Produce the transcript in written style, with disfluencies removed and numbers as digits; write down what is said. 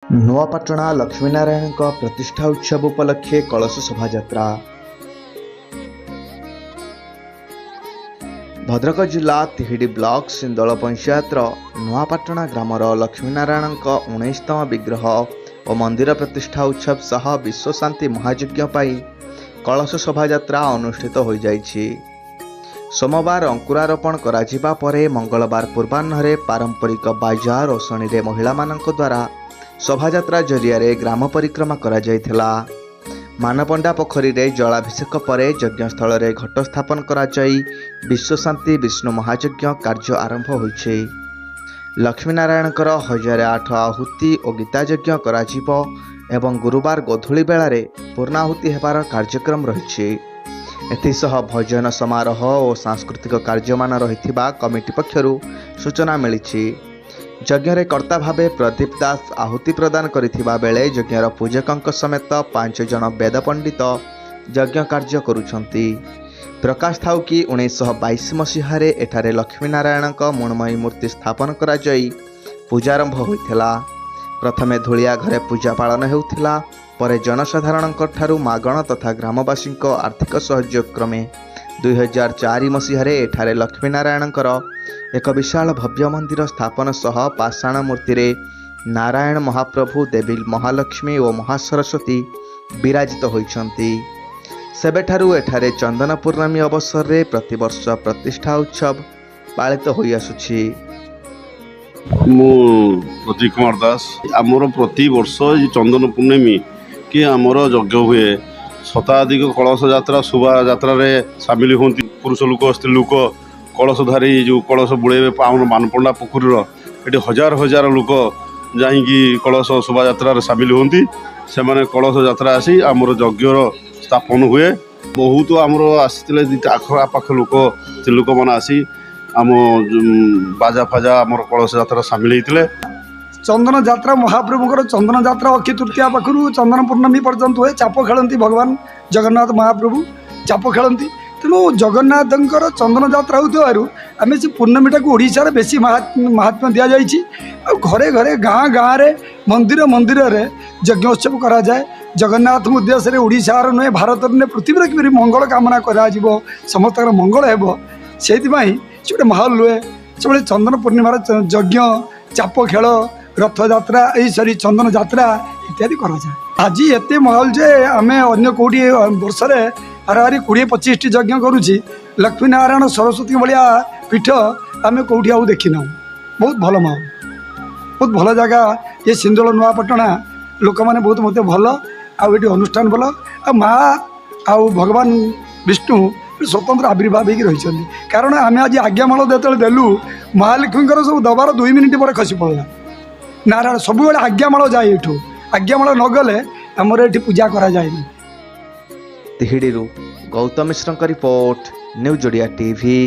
ନୂଆପାଟଣା ଲକ୍ଷ୍ମୀନାରାୟଣଙ୍କ ପ୍ରତିଷ୍ଠା ଉତ୍ସବ ଉପଲକ୍ଷେ କଳସ ଶୋଭାଯାତ୍ରା। ଭଦ୍ରକ ଜିଲ୍ଲା ତିହିଡ଼ି ବ୍ଲକ ସିନ୍ଦୋଳ ପଞ୍ଚାୟତର ନୂଆପାଟଣା ଗ୍ରାମର ଲକ୍ଷ୍ମୀନାରାୟଣଙ୍କ 19ତମ ବିଗ୍ରହ ଓ ମନ୍ଦିର ପ୍ରତିଷ୍ଠା ଉତ୍ସବ ସହ ବିଶ୍ୱଶାନ୍ତି ମହାଯଜ୍ଞ ପାଇଁ କଳସ ଶୋଭାଯାତ୍ରା ଅନୁଷ୍ଠିତ ହୋଇଯାଇଛି। ସୋମବାର ଅଙ୍କୁରାରୋପଣ କରାଯିବା ପରେ ମଙ୍ଗଳବାର ପୂର୍ବାହ୍ନରେ ପାରମ୍ପରିକ ବାଜା ରୋଷଣୀରେ ମହିଳାମାନଙ୍କ ଦ୍ୱାରା ଶୋଭାଯାତ୍ରା ଜରିଆରେ ଗ୍ରାମ ପରିକ୍ରମା କରାଯାଇଥିଲା। ମାନପଣ୍ଡା ପୋଖରୀରେ ଜଳାଭିଷେକ ପରେ ଯଜ୍ଞସ୍ଥଳରେ ଘଟ ସ୍ଥାପନ କରାଯାଇ ବିଶ୍ୱଶାନ୍ତି ବିଷ୍ଣୁ ମହାଯଜ୍ଞ କାର୍ଯ୍ୟ ଆରମ୍ଭ ହୋଇଛି। ଲକ୍ଷ୍ମୀନାରାୟଣଙ୍କର 1008 ଆହୁତି ଓ ଗୀତାଯଜ୍ଞ କରାଯିବ ଏବଂ ଗୁରୁବାର ଗୋଧୂଳି ବେଳାରେ ପୂର୍ଣ୍ଣାହୁତି ହେବାର କାର୍ଯ୍ୟକ୍ରମ ରହିଛି। ଏଥିସହ ଭଜନ ସମାରୋହ ଓ ସାଂସ୍କୃତିକ କାର୍ଯ୍ୟମାନ ରହିଥିବା କମିଟି ପକ୍ଷରୁ ସୂଚନା ମିଳିଛି। ଯଜ୍ଞରେ କର୍ତ୍ତା ଭାବେ ପ୍ରଦୀପ ଦାସ ଆହୁତି ପ୍ରଦାନ କରିଥିବା ବେଳେ ଯଜ୍ଞର ପୂଜକଙ୍କ ସମେତ 5 ଜଣ ବେଦ ପଣ୍ଡିତ ଯଜ୍ଞ କାର୍ଯ୍ୟ କରୁଛନ୍ତି। ପ୍ରକାଶ ଥାଉ କି 1922 ମସିହାରେ ଏଠାରେ ଲକ୍ଷ୍ମୀନାରାୟଣଙ୍କ ମୃଣ୍ମୟୀ ମୂର୍ତ୍ତି ସ୍ଥାପନ କରାଯାଇ ପୂଜାରମ୍ଭ ହୋଇଥିଲା। ପ୍ରଥମେ ଧୂଳିଆ ଘରେ ପୂଜା ପାଳନ ହେଉଥିଲା। ପରେ ଜନସାଧାରଣଙ୍କ ଠାରୁ ମାଗଣ ତଥା ଗ୍ରାମବାସୀଙ୍କ ଆର୍ଥିକ ସହଯୋଗ କ୍ରମେ 2004 ମସିହାରେ ଏଠାରେ ଲକ୍ଷ୍ମୀନାରାୟଣଙ୍କର ଏକ ବିଶାଳ ଭବ୍ୟ ମନ୍ଦିର ସ୍ଥାପନ ସହ ପାଷାଣ ମୂର୍ତ୍ତିରେ ନାରାୟଣ ମହାପ୍ରଭୁ, ଦେବୀ ମହାଲକ୍ଷ୍ମୀ ଓ ମହାସରସ୍ୱତୀ ବିରାଜିତ ହୋଇଛନ୍ତି। ସେବେଠାରୁ ଏଠାରେ ଚନ୍ଦନ ପୂର୍ଣ୍ଣମୀ ଅବସରରେ ପ୍ରତିବର୍ଷ ପ୍ରତିଷ୍ଠା ଉତ୍ସବ ପାଳିତ ହୋଇଆସୁଛି। ମୁଁ ପ୍ରଦୀପ କୁମାର ଦାସ। ଆମର ପ୍ରତିବର୍ଷ ଏଇ ଚନ୍ଦନ ପୂର୍ଣ୍ଣମୀ କି ଆମର ଯଜ୍ଞ ହୁଏ। ଶତାଧିକ କଳସ ଯାତ୍ରା ଶୋଭାଯାତ୍ରାରେ ସାମିଲ ହୁଅନ୍ତି। ପୁରୁଷ ଲୋକ, ସ୍ତ୍ରୀ ଲୋକ, କଳସଧାରୀ ଯେଉଁ କଳସ ବୁଳେଇବେ ଆମର ମାନପଣ୍ଡା ପୋଖରୀର ଏଠି ହଜାର ହଜାର ଲୋକ ଯାଇକି କଳସ ଶୋଭାଯାତ୍ରାରେ ସାମିଲ ହୁଅନ୍ତି। ସେମାନେ କଳସ ଯାତ୍ରା ଆସି ଆମର ଯଜ୍ଞର ସ୍ଥାପନ ହୁଏ। ବହୁତ ଆମର ଆସିଥିଲେ ଆଖପାଖ ଲୋକ, ସ୍ତ୍ରୀ ଲୋକମାନେ ଆସି ଆମ ବାଜା ଫାଜା ଆମର କଳସ ଯାତ୍ରା ସାମିଲ ହେଇଥିଲେ। ଚନ୍ଦନ ଯାତ୍ରା, ମହାପ୍ରଭୁଙ୍କର ଚନ୍ଦନ ଯାତ୍ରା ଅକ୍ଷୟ ତୃତୀୟା ପାଖରୁ ଚନ୍ଦନ ପୂର୍ଣ୍ଣମୀ ପର୍ଯ୍ୟନ୍ତ ହୁଏ। ଚାପ ଖେଳନ୍ତି, ଭଗବାନ ଜଗନ୍ନାଥ ମହାପ୍ରଭୁ ଚାପ ଖେଳନ୍ତି। ତେଣୁ ଜଗନ୍ନାଥଙ୍କର ଚନ୍ଦନ ଯାତ୍ରା ହେଉଥିବାରୁ ଆମେ ସେ ପୂର୍ଣ୍ଣମୀଟାକୁ ଓଡ଼ିଶାରେ ବେଶୀ ମାହାତ୍ମ୍ୟ ଦିଆଯାଇଛି। ଆଉ ଘରେ ଘରେ, ଗାଁ ଗାଁରେ, ମନ୍ଦିର ମନ୍ଦିରରେ ଯଜ୍ଞ ଉତ୍ସବ କରାଯାଏ ଜଗନ୍ନାଥଙ୍କ ଉଦ୍ଦେଶ୍ୟରେ। ଓଡ଼ିଶାର ନୁହେଁ, ଭାରତର ନୁହେଁ, ପୃଥିବୀର କିପରି ମଙ୍ଗଳ କାମନା କରାଯିବ, ସମସ୍ତଙ୍କର ମଙ୍ଗଳ ହେବ, ସେଇଥିପାଇଁ ସେ ଗୋଟେ ମାହୋଲ ରୁହେ। ସେଭଳି ଚନ୍ଦନ ପୂର୍ଣ୍ଣିମାର ଯଜ୍ଞ, ଚାପ ଖେଳ, ରଥଯାତ୍ରା, ଏଇ ସରି, ଚନ୍ଦନ ଯାତ୍ରା ଇତ୍ୟାଦି କରାଯାଏ। ଆଜି ଏତେ ମାହୋଲ ଯେ ଆମେ ଅନ୍ୟ କେଉଁଠି ବର୍ଷରେ ହାରାହାରି 20-25ଟି ଯଜ୍ଞ କରୁଛି। ଲକ୍ଷ୍ମୀନାରାୟଣ ସରସ୍ୱତୀ ଭଳିଆ ପୀଠ ଆମେ କେଉଁଠି ଆଉ ଦେଖିନାହୁଁ। ବହୁତ ଭଲ ମାହୋଲ, ବହୁତ ଭଲ ଜାଗା ଏ ସିନ୍ଦୋଳ ନୂଆପଟଣା। ଲୋକମାନେ ବହୁତ ମଧ୍ୟ ଭଲ ଆଉ ଏଠି ଅନୁଷ୍ଠାନ ଭଲ ଆଉ ମା ଆଉ ଭଗବାନ ବିଷ୍ଣୁ ସ୍ୱତନ୍ତ୍ର ଆବିର୍ଭାବ ହେଇକି ରହିଛନ୍ତି। କାରଣ ଆମେ ଆଜି ଆଜ୍ଞାମାଳ ଯେତେବେଳେ ଦେଲୁ, ମହାଲକ୍ଷ୍ମୀଙ୍କର ସବୁ ଦେବାର 2 ମିନିଟ୍ ପରେ ଖସି ପଡ଼ିଲା ନାରାୟଣ। ସବୁବେଳେ ଆଜ୍ଞାମାଳ ଯାଏ ଏଠୁ। ଆଜ୍ଞାମାଳ ନଗଲେ ଆମର ଏଠି ପୂଜା କରାଯାଏନି। ତିହିଡ଼ିରୁ ଗୌତମ ମିଶ୍ରଙ୍କ ରିପୋର୍ଟ, ନ୍ୟୁଜ୍ ଓଡ଼ିଆ ଟିଭି।